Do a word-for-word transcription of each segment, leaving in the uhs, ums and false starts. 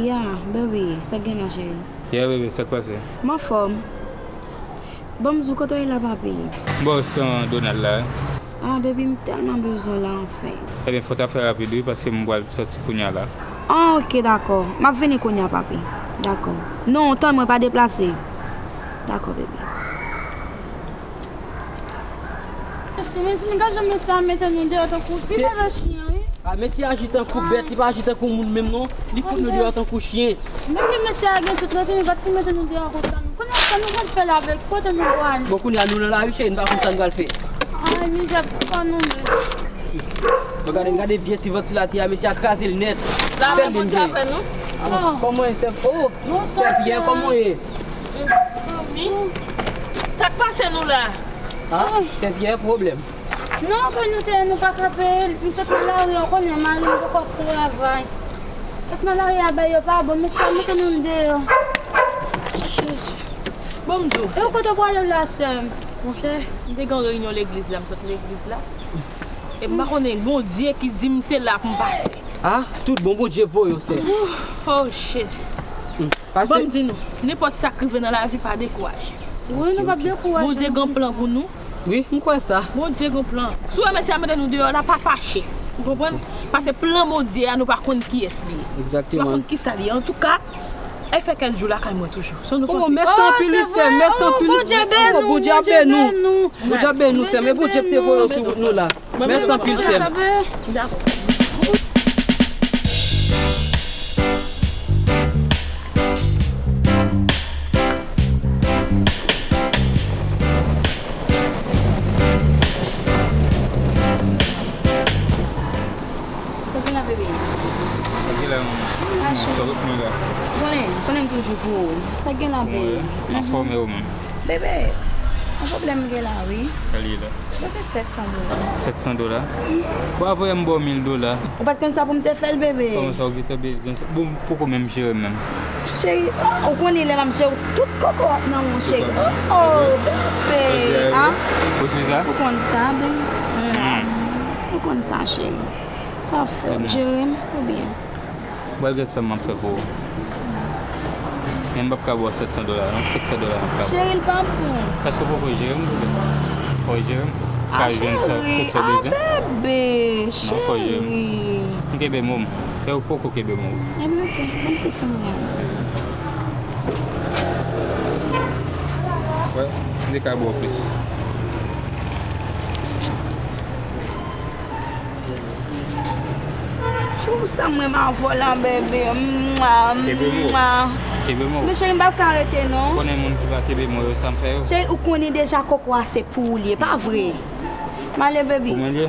Ya, bebe, sa k gen la, cheri? Ya, bebe, sa k pase? M anfòm. Ban m di w kote w ye la, papi? M bò restoran Donald la. Ah, bebe, m tèlman bezwen w la, anfen. Ebyen, fò w ta fè rapid, wi, paske m pral sòti kounye a la. Ah, ok, dakò. M ap vini kounye a, papi. Dakò. Non, tann mwen, pa deplase. Dakò, bebe. Mesye, mesye, gad jan mesye a mete nou deyò tankou ti bebe chen, wi. Ah, mesye aji tankou bèt, li pa aji tankou moun menm non. Li fout nou deyò tankou chen. Mesye a gen tout rezon, li pa t pou mete nou deyò konsa non. Kounye a sa nou pral fè la avèk, kote nou pral? Bon, kounye a nou nan lari, cheri, nou pa konn sa nou pral fè. Ay, mizè, pa non, men. Bon, gade, gade vye ti vantilatè a, mesye a kraze l nèt. Sèl li m gen. Ah, kòman e, sè? Oh, sè Pyè, kòman e? Sa k pase nou la? Ah, Sè Pyè, pwoblèm. Non, ke nou te, nou pa ka peye l, m sot nan lari a, ou konnen mari m poko ap travay. Sot nan lari a, bay yo pa bon, mesye a mete nou deyò. Bon, m di w, e ou kote w prale la, sè m? Monchè, m te gen yon reyinyon legliz la, m sot legliz la. E m pa konnen, Bondye ki di m se la pou m pase. Ah, tout bon, Bondye voye w, sè. Oh, shit. Bon, m di nou, nenpòt sa k rive nan lavi, pa dekouraje. Wi, nou p ap dekouraje. Bondye gen plan pou nou. Wi, m kwè sa. Bondye gen plan. Si w wè mesye a mete nou deyò la, pa fache. Ou konprann? Paske plan Bondye a, nou pa konn kiyès li ye. Nou pa konn kisa li ye. Antouka, e fè kèk jou lakay mwen toujou. San nou panse? Oh, mèsi anpil, wi, sè. Mèsi anpil. Bondye ap beni w. Bondye ap beni w, sè. Men Bondye ki te voye w sou wout nou la. Mèsi anpil, sè m. Sa gen la, bebe? Sa gen la, manman? Sa w ap mwen la? Konnen, konnen m toujou pou ou. Sa gen la, bebe? Mwen anfòm, e ou menm? Bebe, yon pwoblèm m gen la, wi. Sa l ye la? Mwen se sèt san dola. Sèt san dola? Bon, avoye m ba w mil dola. Ou pa t konn sa pou m te fè l, bebe? Kòman sa, ou gentan bezwen sa? Bon, m poko menm jere m menm. Cheri, ou konnen lè m ap jere w, tout kòkò ap nan men w, cheri. Oh, bebe. Ah. Ou konn sa, bebe. Ou konn sa, cheri. Sa w ap fè, w ap jere m, oubyen? Pral gade sa m ap fè pou ou. Men m p ap ka ba w sèt san dola non, senk san dola m ap ka ba w. Cheri, l pa bon. Paske w poko jere m, bebe. Fò w jere m. Ka jwenn sa, tout sa w bezwen. Ah, bebe, cheri. Non, fò w jere m. M kenbe mo m. E ou poko kenbe mo w. Ebyen, oke. Ban m senk san dola. Wè, m te ka ba w plis. Ou sa mwen m avè w la, bebe. Mwa, mwa. Kenbe mo. Men cheri, m p ap ka rete, non. Ou konnen moun ki pa kenbe mo yo, sa m fè yo? Cheri, ou konnen deja koko a se pou ou li ye, pa vre? M ale, bebe. Pou mwen li ye?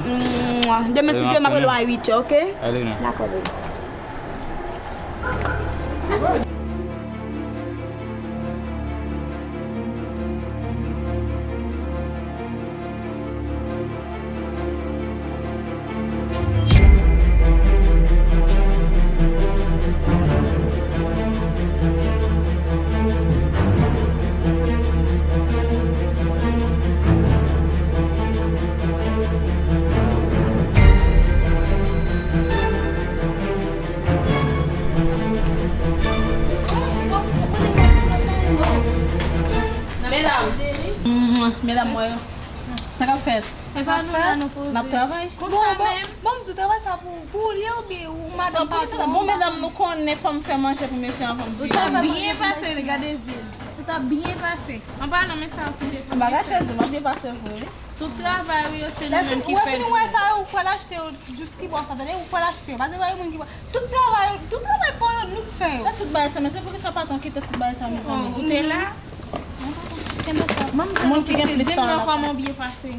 Mwa. Demen, si Dye vle, m ap rele w a uit è, oke? Ale, non. Dakò, bebe. Medam. Medam mwen yo. Sa k ap fèt? E pa nou la nou poze. N ap travay. Bon, bon, bon, m di w travay sa pou, pou ou li ye oubyen ou madanm patwon? Bon, medam, nou konnen fò m fè manje pou mesye anvan m vini. Ou ta byen pase, gade zye l. Ou t ap byen pase. An palan, men sa yo ki depann. M pa kache di, m ap byen pase vre, wi. Tout travay ou yo, se nou menm ki fè l pou ou. Lè fin, ou wè sa yo, ou pral achte yo, jis ki bò sa, tande, ou pral achte yo. Pa se pa yon moun ki pral. Tout travay, tout travay pa yo, nou k fè yo. Sa tout bagay sa, men se poukisa patwon kite tout bagay sa, mezanmi? Ou te la? Manzè, di m non, kòman w byen pase?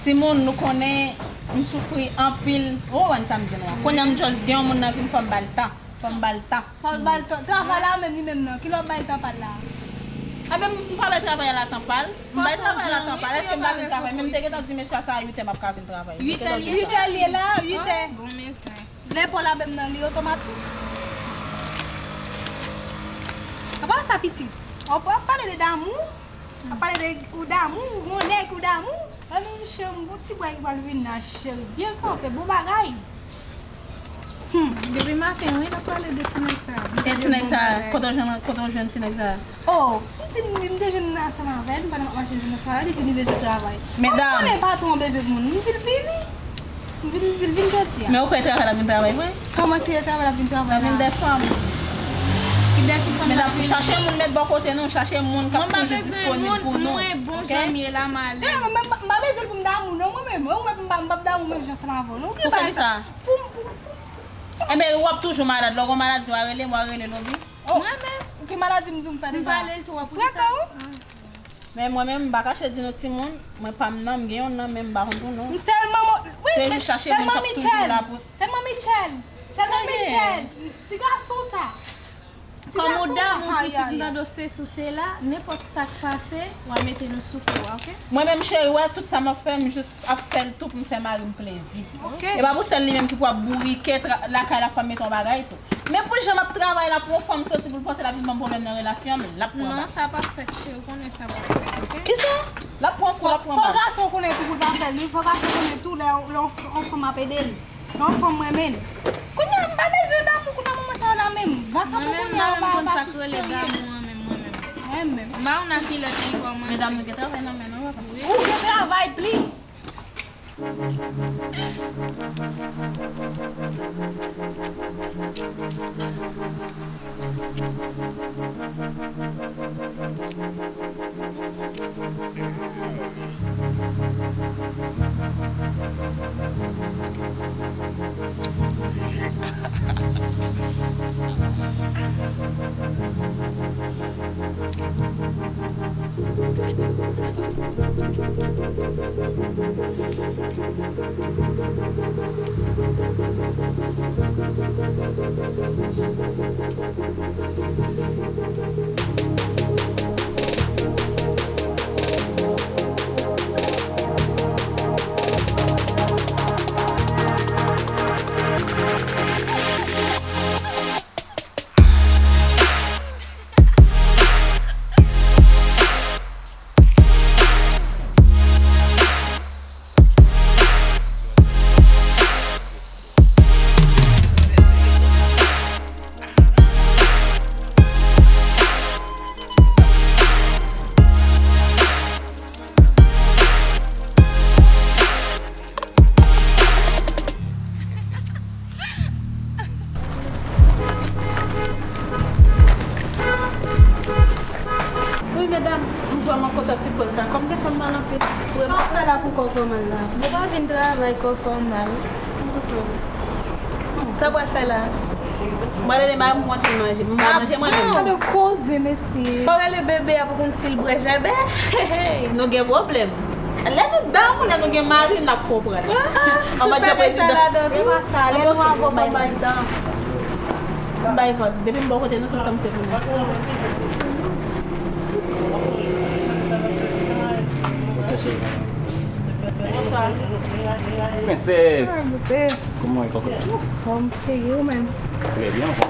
Timoun, nou konnen m soufri anpil. Ou konprann sa m di nou an? Kounye a m just gen yon moun nan vi m, fò m ba l tan. Fò m ba l tan. Fò l ba l tan. Travay la menm li menm nan. Kilè w bay tan pa l la? Enben, m pa bay travay la tan pa l. M bay travay la tan pa l. Èske m pa vin travay? Men m te gentan di mesye a se a uit è m ap ka vin travay. Uit è li ye la, uit è. Bon, men sa. Lè pa w la menm nan, li otomatik. Apa sa pitit? W ap pale de damou? W ap pale de ou damou, ou gon nèg ou damou? Gade yon cheri, yon ti bway ki pral vin la, cheri. Byen kanpe, bon bagay. Hmm, depi maten, wi, n ap pale de ti nèg sa. E ti nèg sa, kote w jwenn, kote w jwenn ti nèg sa? Oh, li di m, m te jwenn ansanm avè l, m pandan m ap mache jwenn ansanm avè l, li di li bezwen travay. Medam. Ou konnen patwon an bezwen moun, m di l vini. M vin, m di l vin jodi a. Men ou kwè travay la vin travay vre? Kòman si travay la vin travay la? La vin dè fanm. Ki dè ki fanm la vin? Medam, chache moun met bò kote nou, chache moun k ap toujou disponib pou nou. Mwen pa bezwen moun, mwen bon jan m ye la, m alèz. Men, men, m pa bezwen l pou m damou non, mwen menm. Ou wè m pa, m p ap damou menm jan ansanm avè w non. Pou ki sa? Pou, pou, pou. Enben, w ap toujou malad. Lè w gon maladi, w a rele m, w a rele Lobi. Oh, mwen menm. Ou ki maladi m di w m fè deja? M pale l twòp, wi, sa. Frekan, wi. Men mwen menm, m pa kache di nou timoun, mwen pa m nan, m gen yon nan, men m pa konn pou nou. M sèlman, wi, se jis chache moun k ap toujou la pou. Sèlman Michel. Sèlman Michel. Ti gason sa. Kòm ou damou pitit m nan dosye sou se la, nenpòt sa k pase, w a mete nou sou kou a, oke? Mwen menm cheri, wè tout sa m ap fè, m jis ap fè l tou pou m fè mari m plezi. Oke. E pa pou sèl li menm ki pou ap bourike tra-, lakay la, fò m mete yon bagay tou. Men pou jan m ap travay la, pou yon fanm soti pou l panse l ap vin ban m pwoblèm nan relasyon m, l ap pran bal. Non, sa p ap fèt, cheri, ou konnen sa p ap fèt, oke? Kisa? L ap pran kou, l ap pran bal. Fò gason konnen tou pou l pa fè l, wi. Fò gason konnen tou lè, lè yon fanm ap ede l. Lè yon fanm renmen l. Kounye a, m pa bezwen damou kounye a, moman sa yo la menm. Vakabon kounye a, pa, pa sou serye. Mwen menm, m pa konn sa k rele damou an menm, mwen menm. Mwen menm. M pa konn a ki lè pou m kòmanse. Medam, nou gen travay nan men nou, papa. Wi. Ou gen travay plis. Wi, medam, m vrèman kontan ti pòz la. Kòm te fè m mal anpil. Sa w fè la pou kò w fè w mal la? Mwen pa vin travay kò fè w mal. Sa w pral fè la? Mwen rele mari m pou yon ti manje. M pa manje mwen menm. Gade koze, mesye. Fò w rele bebe a pou konn si l bwè jèbè. Nou gen pwoblèm. Lè nou damou, lè nou gen mari, n ap konprann. An manje prezidan. E pa sa, lè nou avè w fò bay tan. M bay vag. Depi m bò kote nou, tout tan m se pou nou. Bonswa, cheri. Bonswa. Prensès. Kòman w ye, kòkòt? Anfòm, cheri, ou menm? Trè byen, anfòm.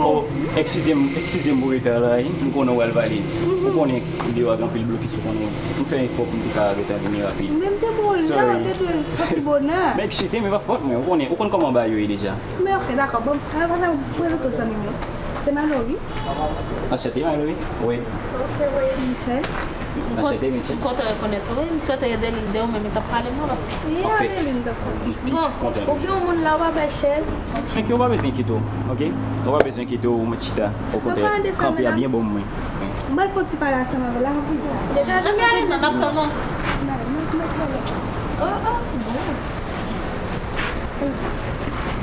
Oh, eskize m, eskize m pou reta la, wi. M konnen w al pale. Ou konnen deyò a gen anpil blokis, ou konnen. M fè efò pou m te ka gentan vini rapid. Men m te bon lè, ou te dwe soti bonè. Men eskize m, e pa fòt mwen, ou konnen, ou konn kòman bagay yo ye deja. Men oke, dakò. Bon, anvan sa, prezante zanmi m yo. Se Malory. Anchante, Malory. Wi. Michel. M kontan rekonèt ou, wi. M swete ede l, de ou menm, li t ap pale m nan, paske li ale, li, m t ap pale. Bon, ou gen yon moun la, ou pa bay chèz. Enkyete w, ou pa bezwen enkyete w, oke? Ou pa bezwen enkyete w, ou mèt chita. Okontrè, kanpe a byen bò mwen. M pral fè yon ti pale ansanm avè l la, anpil. Degaje m ale, n ap tann ou. Oh, oh, bon.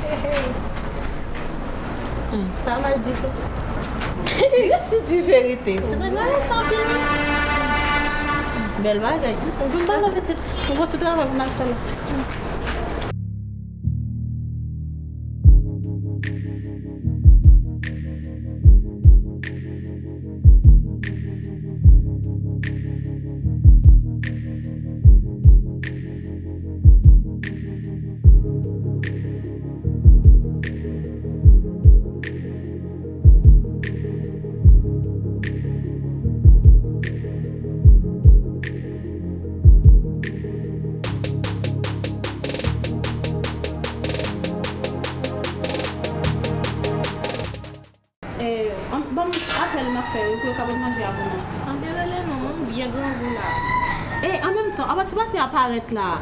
Hey, hey. Hmm, pa mal ditou. Li resi di verite. Ti nèg la resi anpil, wi. Bèl bagay. Vin ba nou pitit. Nou gon ti travay pou n al fè la. E, an, ban m apèl m ap fè yo pou yo ka pote manje a pou nou. Anben rele non, m byen grangou la. E, an menm tan, apa ti patnè a parèt la.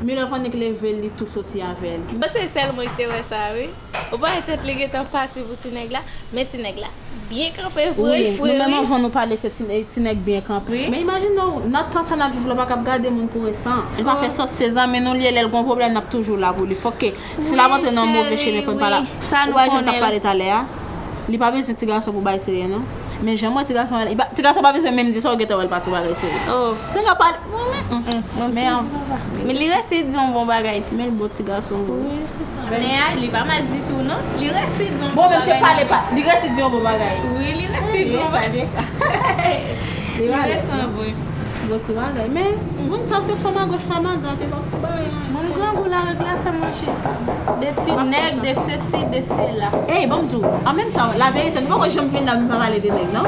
Milovannik leve l, li tou soti avè l. Bon, se sèl mwen ki te wè sa, wi. Ou pa wè tèt li gentan pati pou ti nèg la, men ti nèg la byen kanpe vre, wi, frè, nou menm wi. Anvan nou pale se ti, ti nèg byen kanpe. Wi. Men imajine w, nan tan sa n ap viv la, w pa kab gade moun pou resan. Li pa fè sòs, se zanmi nou li ye, lè l gon pwoblèm, n ap toujou la pou li. Fòk ke si l ap antre nan move chemen, fò n pa la. Ou pa wè jan l t ap pale talè a? Li pa bezwen ti gason pou bay serye, non. Men jan m wè ti gason, li pa, ti gason pa bezwen menm di sa, ou gentan wè l pase yon bagay serye. Oh. Nèg la pale, mm, mm, mm. Men, men li resi di yon bon bagay tou. Men l bon ti gason, wi. Wi, se sa. Men a, li pa mal ditou, non. Li resi di yon bon bagay. Bon, menm se pale pa, li resi di yon bon bagay. Wi, li resi di yon bon bagay. Li resi anvoye. Bon ti bagay. Men, moun sa se fanm agoch, fanm adwat, e pa pou bagay anyen. Moun grangou la, règ la, sa manje. De ti nèg, de sesi, de sela. Ey, ban m di w, an menm tan, laverite, nou poko janm vin la, nou pa pale de nèg, non?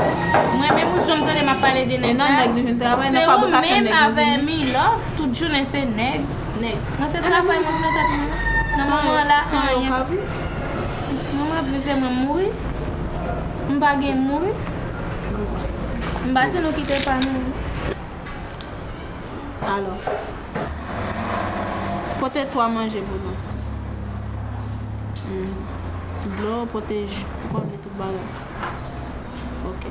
Mwen menm, ou janm tande m ap pale de nèg la? E nan nèg nou vin travay, nan fabrikasyon nèg nou vin. Se ou menm avè Milove, tout jounen se nèg, nèg. Mwen se travay mwen nan tèt mwen. Nan moman la, anyen. Mwen m ap viv e mwen m mouri. M pa gen mouri. M pa di nou kite pa nou. Alò, pote twa manje pou nou. Hmm. Dlo, pote ji, ou konnen tout bagay. Ok.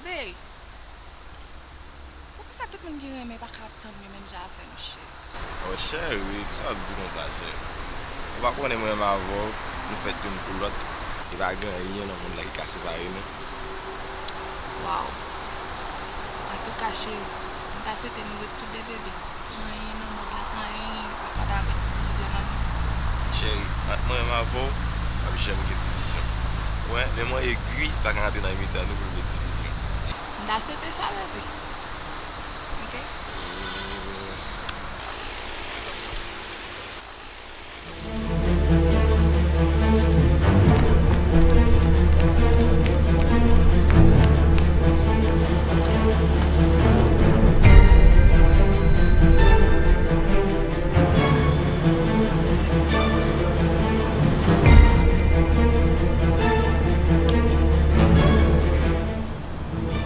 Bey, poukisa tout moun ki renmen pa ka tann yo menm jan avè nou, cheri? Oh, cheri, kisa w ap di konsa, cheri? Ou pa konnen mwen menm avè w, nou fèt youn pou lòt, e pa gen anyen nan mond la ki ka separe nou. Waw. Antouka, cheri, m ta swete nou ret soude, bebe. Anyen nan mond la, anyen pa ka ba nou divizyon nan nou. Cheri, ant mwen menm avè w, p ap janm gen divizyon. Ou wè, menm yon egri pa ka antre nan mitan nou pou l met divizyon. M ta swete sa, bebe. Ok?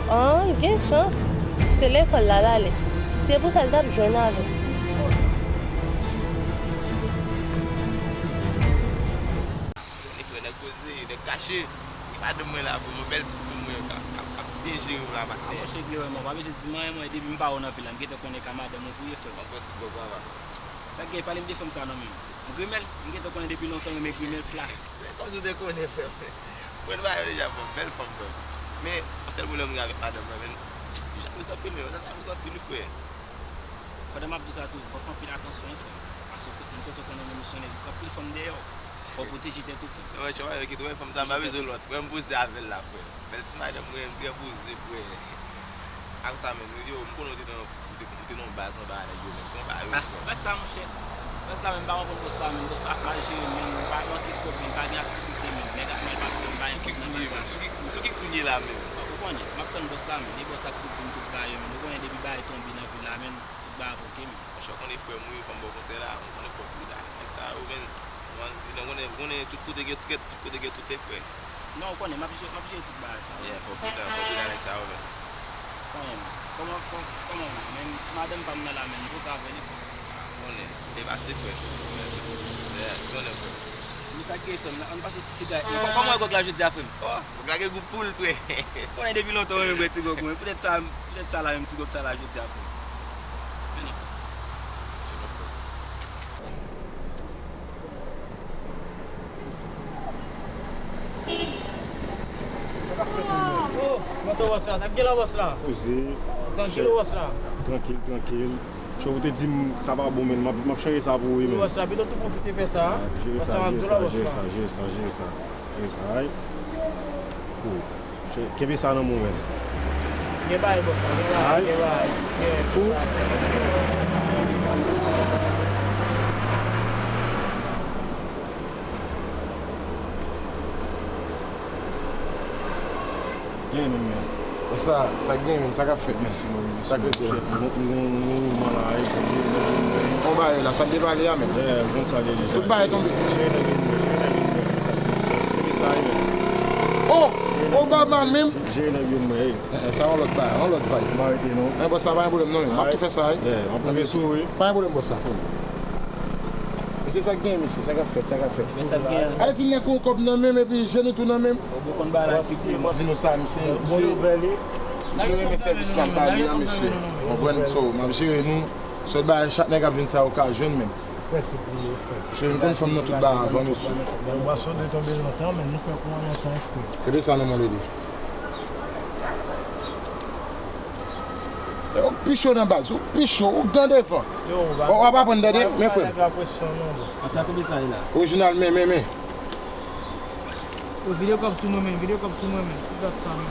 An, l gen chans. Se lekòl la l ale. Se pou sa l t ap jwenn avè l. Konnen frè, nèg poze, nèg kache. Ki madanm mwen la, vrèman bèl ti blonm mwen k ap, k ap, k ap byen jere m la, patnè. A monchè, klewèman, ou pa bezwen di m anyen, mwen, depi m pa wè w nan vil la, m gentan konnen ka madanm ou pou ye, frè m. Anpil ti bò, papa. Sa k gen, pale m de fanm sa non, menm. Grimèl, m gentan konnen depi lontan, renmen grimèl fla. Se kòmsi w te konnen, frè m. Mwen pa yo deja, bon, bèl fanm, frè m. Men, yon sèl pwoblèm m gen avèk madanm mwen, men, li jalouz anpil, men, sa jalouz anpil, wi, frè. Pandan m ap di w sa tou, fò w fè anpil atansyon, wi, frè m. Paske kote, kote w konnen moun ou sonnen, anpil fanm dèyè w. Fò w pwoteje tèt ou, frè m. Mwen, chwa yo kite, mwen, fanm sa, m pa bezwen lòt. Mwen, m poze avè l la, frè. Bèl ti madanm, mwen, m trè poze, frè. Ak sa menm, yo, m konnen w te nan, w te, w te nan yon baz anba a nèg yo, men konpa yo, frè. Baz sa, monchè. Baz la menm, m pa konprann bòs la menm. Bòs la ap mal jere m, menm. M pa gen ankenn pwoblèm, m pa gen aktivite, menm. Nèg ap mal pase m, m pa gen pwoblèm avè sa. Sou ki kounye, menm? Sou ki kounye la menm? Ou konnen, m ap tann bòs la, menm. E bòs la ki pou di m tout bagay yo, menm. Ou konnen, depi bagay tonbe nan vil la, menm, tout bagay ap oke, menm. Monchè, ou konnen frè m, wi, fò m ba w konsèy la. Ou konnen fòk ou la. Nèg sa yo, menm, ou konnen, ou konnen tout kote gen trèt, tout kote gen toutè, frè. Non, ou konnen, m ap jere, m ap jere tout bagay sa yo. Yeah, fò w prudent, fò w prudent avèk sa yo, men. Konnen, kòman, kò-, kòman, men si madanm pa m nan la menm, konsa vre li fò. Ah, ou konnen, li pase frè. Yeah, ou konnen, frè. Men sa k gen, frè m, ann pase yon ti sigarèt. Kò-, kòman w wè gwòg la jodi a, frè m? Oh, gwòg la gen gou poul, frè. Konnen depi lontan, mwen renmen bwè ti gwòg, mwen. Poutèt sa, poutèt sa la menm, ti gwòg sa la jodi a, frè m. Vini, frè m. Oh, bòs la, sa k gen la, bòs la? Poze. Trankil, bòs la. Trankil, trankil. Chòf, ou te di m sa pa bon, men m ap, m ap chanje sa pou ou, wi, men. Bòs la, pito tou pwofite fè sa. Jere sa, jere sa, jere sa, jere sa, jere sa, jere sa, wi. Kenbe sa nan men w, men. Gen bagay, bòs la, gen bagay, gen bagay. Gen bagay. Gen menm, men. Sa, sa gen menm, sa k ap fèt, men? Sa k rete la? Yon bagay la, sa k debale a, men. Tout bagay tonbe. Oh! Obama menm. Jere nèg yo mwen, ey. Eh, eh, sa yon lòt bagay, yon lòt vibe. M arete non. Men bòs sa pa gen pwoblèm non, men. M ap tou fè sa, ey. Yeah, m ap pran sou, wi. Pa gen pwoblèm bòs sa. Men se sa k gen, mesye, sa k ap fèt, sa k ap fèt. Men sa k gen. Ayiti nèg yon kòb nan men m epi je nou tou nan men m. Ou konn bagay la ki pi. M di nou sa, misye, misye, misye renmen sèvis la m ba li a, mesye. Konprann, so, m ap jere nou. Sòt bagay, chak nèg ap vin sa yo ka jwenn, men. Prensip li ye, frè. Cheri, m konn fanm nan tout ba avan, mesye. Bon, bwason de tonbe lontan, men nou fè kou an lontan, frè. Kenbe sa nan men w, Lili. Ou pi cho nan baz, ou pi cho, ou dan devan. Yo, w ap aprann tande, men frè m. Orijinal, men, men, men. Yo, vide kòb sou mwen, men, vide kòb sou mwen, men. Ki dat sa, men?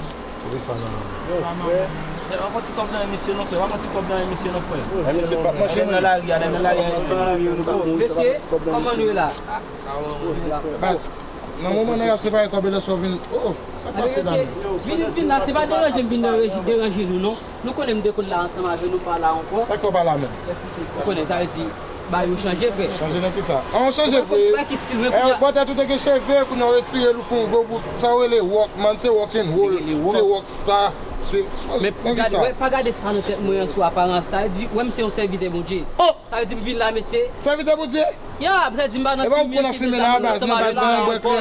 Ki sa, non? Yo, frè. Frè, pa pran ti kòb nan men misye non, frè. Pa pran ti kòb nan men misye non, frè. Eh, misye p ap manje, nan lari a, nan lari a, misye pa vle nou pran. Mesye, kòman nou ye la? Baz, nan moman nèg ap separe kòb e lè sa w vin, oh, oh, sa k pase la menm? Vin, vin la, se pa deranje m vin deranje, deranje nou, non. Nou konnen m te konn la ansanm avè nou, pa la ankò. Sa k fè w pa la menm? Ou konnen, sa vle di, bagay yo chanje, frè. Chanje nan kisa? An, chanje, frè. Ou wè ki stil mwen kounye a? Bòtèt ou te gen cheve, kounye a w retire l, ou fè yon gwo bout. Sa yo rele rock, man, se rock and roll, se rock star, se... Men gade, wè, pa gade sa nan tèt mwen an sou aparans. Sa vle di, wè, m se yon sèvitè Bondye. Oh! Sa vle di, m vin la, mesye. Sèvitè Bondye? Ya, sa vle di, m pa nan fimen, fimen la, ansanm avè nou ankò.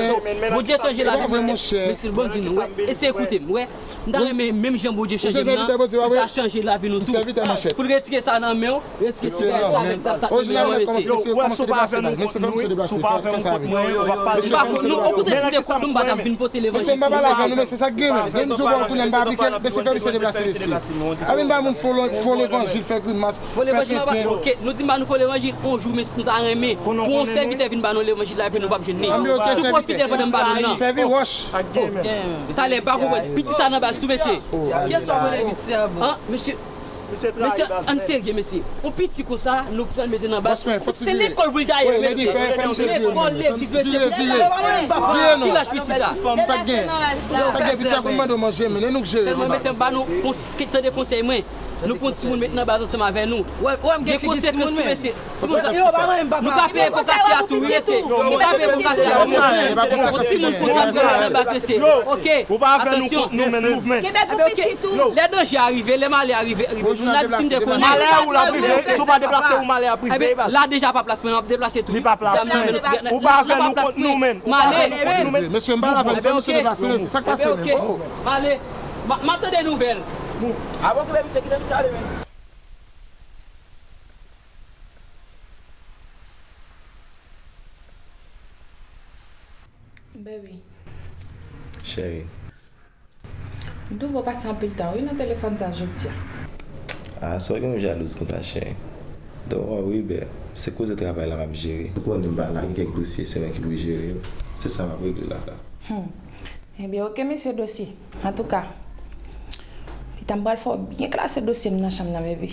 Bondye chanje lavi m, mesye. Mesye, bon, di nou, wè. Eseye koute m, wè. M ta renmen menm jan Bondye chanje m nan, pou l ta chanje lavi nou tou. Pou l retire sa nan men w, retire ti bagay sa avèk zam sa nan men w, mesye. Yo, wè, si w pa avè nou kont nou, wi, si w pa avè nou kont mwen, yo, yo, yo, yo, yo. M pa kont nou, okontrè, si w te kont nou, m pa t ap vin pote levanjil pou nou, mesye. Mesye, m pa pale avè nou, mesye, sa k gen menm? Lè m di w pa w konnen m pa aplike l, mesye, fè misye deplase, mesye. A vin ba moun fo, fo levanjil, fè grimas, fè tenten. Fo levanjil, ok, nou di m ba nou fo levanjil, on jou, mesye, nou ta renmen pou yon sèvitè vin ba nou levanjil la, epi nou p ap jwenn li. Tou pwofite l pandan m ba nou l lan. Sèvi wòch. Sa lè pa konprann. Piti sa nan baz tou, mesye. Kiyès w ap rele piti a, bon? An, mesye, mesye, ann serye, mesye. On piti konsa, nou pran l mete nan baz. Se lekòl pou l ta ye, mesye. Lekòl, legliz, mesye. Ki laj piti sa? Sa gen, sa gen piti a konn mande w manje, men e nou k jere l nan baz. Sèlman, mesye, m ba nou, tande konsèy mwen. Nou pran timoun met nan baz ansanm avè nou. Gen konsekans tou, mesye. Timoun sa, nou ka peye pou kase a tou, wi, mesye. Nou ka peye pou kase a tou. Yon timoun konsa ki nan baz, mesye. Ok. Atansyon. Lè danje a rive, lè malè a rive, rive nou, n a di si n te konnen. Malè ou l ap rive, si w pa deplase ou, malè ap rive. Ebyen, la deja pa plas mwen, m ap deplase tou, wi. Li pa plas mwen. Ou pa avè nou kont nou menm. Malè. Mesye, m pa la avè nou, fè misye deplase, mesye. Sa k pase menm? Oh. Malè. M a, m a tande nouvèl. Bon, avan w kite misye, kite misye ale, men. Baby. Cheri. M twouve w pase anpil tan, wi, nan telefòn sa jodi a. Ah, sa w gen w jalouz konsa, cheri? Don't worry, babe. Se koze travay la m ap jere. Ou konnen m pa la, gen kèk dosye, se mwen ki pou jere yo. Se sa m ap regle la. Hmm. Ebyen, oke, mesye dosye. Antouka, pita m pral fè w byen klase dosye m nan chanm nan, baby.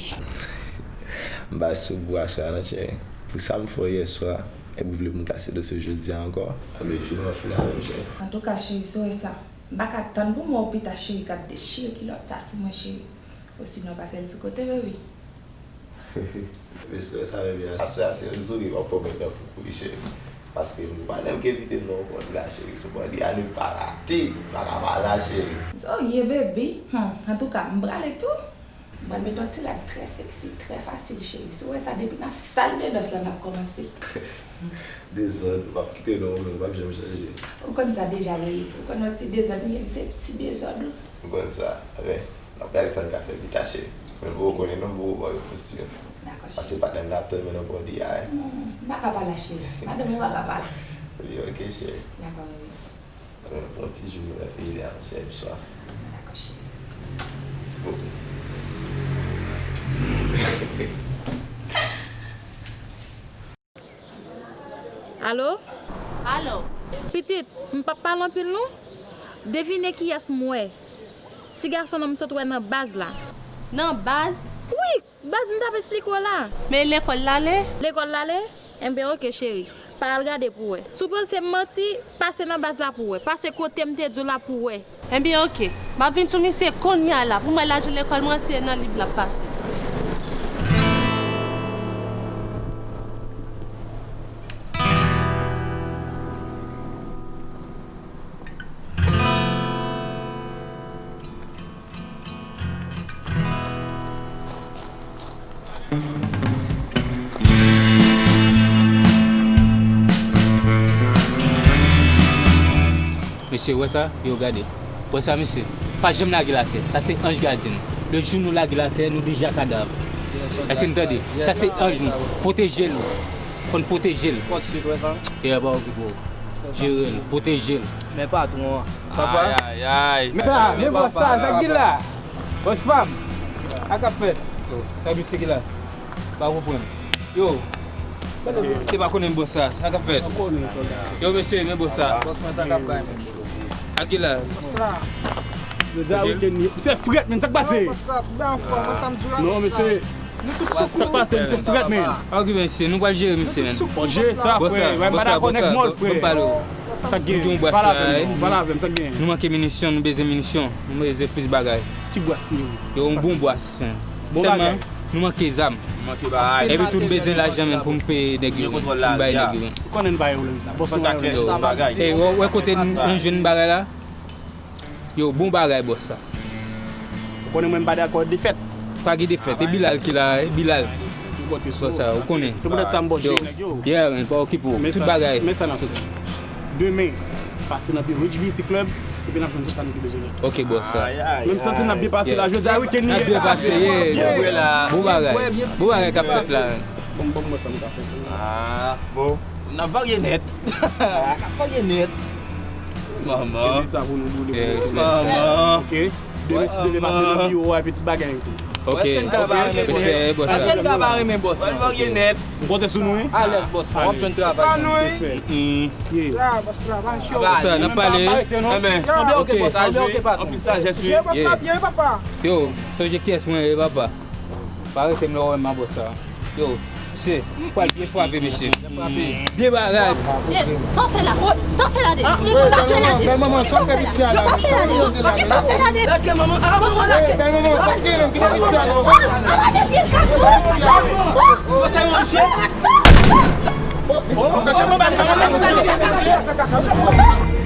M pa sou bwa sa non, cheri. Pou sa m fè w yè swa, epi w vle pou m klase dosye w jodi a ankò? Anben, fini w ap fini avè m, cheri. Antouka, cheri, si w wè sa, m pa ka tann pou m wè w pita, cheri, k ap dechire kilòt sa sou mwen, cheri. Osinon, pase l sou kote, baby. Mesye, sa, baby, aswè a, se yon zouri m ap pwomèt nan pou ou, cheri. Paske m pa janm k evite non bòdi la, cheri. Sou bòdi a, nou pa rate. M pa ka pa la, cheri. Sa w ye, baby? Hmm, antouka, m prale tou. M pral met yon ti rad trè seksi, trè fasil, cheri. Si w wè sa, depi nan sal de dans la, n ap kòmanse. Dezòd, m ap kite non, w p ap janm chanje. Ou konn sa deja, baby. Ou konn yon ti dezòd, m ye, m se ti dezòd, wi. M konn sa. Anben, n ap gade sa n ka fè pita, cheri. Men poko konnen non, m poko ba w repons yo. Dakò, cheri. Paske patnè m nan ap tann mwen nan bòdi a, wi. Hmm, m pa ka pa la, cheri. Madanm ou pa ka pa la. Wi, ok, cheri. Dakò, baby. Anben, pran ti jou, nou fè file a, monchè, m swaf. Dakò, cheri. Ti popo. Alo? Alo? Pitit, m p ap pale anpil non. Devine kiyès m wè. Ti gason nan m sot wè nan baz la. Nan baz? Wi, baz m t ap esplike w la. Men lekòl l ale? Lekòl l ale? Enben, oke, cheri. Pa al gade pou w wè. Si w panse m manti, pase nan baz la pou w wè. Pase kote m te di w la pou w wè. Enben, oke. M ap vin sou misye kounye a la pou m wè lajou lekòl mwen si e nan liv l ap pase. Mesye, wè sa? Yo, gade. Wè sa, mesye? Pa janm lage l atè. Sa se anj gadyen nou. Le jou nou lage l atè, nou deja kadav. Èske n tande? Sa se anj nou. Pwoteje l. Fò n pwoteje l. Kont sik, wè sa? Yeah, pa okipe w. Jere l. Pwoteje l. Men patwon an. Papa. Ay, ay, ay. Men sa, men bòs sa, sa ki la? Bòs pa m. Sa k ap fèt? Sa misye ki la? Pa konprann. Yo. Se pa konnen bòs sa. Sa k ap fèt? Yo, mesye, men bòs sa. Bòs mwen, sa k ap bay, men. Sa ki la? Yo di a weekend ni. Se frèt, men sa k pase? Non, mesye. Sa k pase, misye frèt, men. Ok, mesye, nou pral jere misye, men. Jere sa, frè. Mwen pa dakò nèg mòl, frè. Sa k gen? Pale avè m, pale avè m, sa k gen? Nou manke minisyon, nou bezwen minisyon, nou bezwen plis bagay. Ki bwas li ye? Yo, yon bon bwas, men. Bon bagay. Sèlman, nou manke zam. Nou manke bagay. Epi tou, nou bezwen lajan, men, pou m peye nèg yo, men. Pou m bay nèg yo, men. Ou konnen n pa gen pwoblèm sa. Bòs nou pa gen pwoblèm sa. Ey, wè, wè kote n, nou jwenn bagay la? Yo, bon bagay, bòs sa. Ou konnen mwen m pa dakò defèt. Pa gen defèt. E Bilal ki la, e Bilal. Bòs sa, ou konnen. Se poutèt sa m bò jere nèg yo. Yeah, men, pa okipe w. Tout bagay. Men sa n ap fè. Demen, pase nan biwo H B T Club, epi n ap jwenn tout sa nou te bezwen. Ok, bòs sa. Menm santi n ap byen pase la, jodi a weekend li ye. N ap byen pase, yeah. Bon bagay. Bon bagay k ap fèt la. Bon, bon, mwen sa m ka fè. Ah, bon. N ap varye nèt. N ap varye nèt. Manman. Kenbe sa pou nou boule pou nou. Manman. Ok. Demen, si Dye vle, pase nan biwo a epi tout bagay yo tou. Ok. Èske n ka ba renmen bòs la? Èske n ka ba renmen bòs la? N ap varye nèt. M konte sou nou, wi. Alèz, bòs la. W ap jwenn travay. Respè. Yeah. Bòs la, n ap pale. Anben, ok, bòs la. Anben, ok, patwon. Anpil sajès, wi. Jere bòs la byen, wi, papa. Yo, sonje kiyès mwen ye, papa. Pa rete m lè w wè m a bòs sa. Yo, mesye, m pral byen frape, mesye. Byen frape. Byen bagay. Sa w fè la? Sa w fè la de? Sa w fè la de? Bèl manman, sa w fè piti a la? Sa w fè la de? Sa w fè la de? Lage manman, ah, manman, lage. Bèl manman, sa w fè la? Kite piti a la. Sa w fè la de? Pye kase. Bon, sa yon mesye. Bon, bon, bon, bon, bon, bon, bon.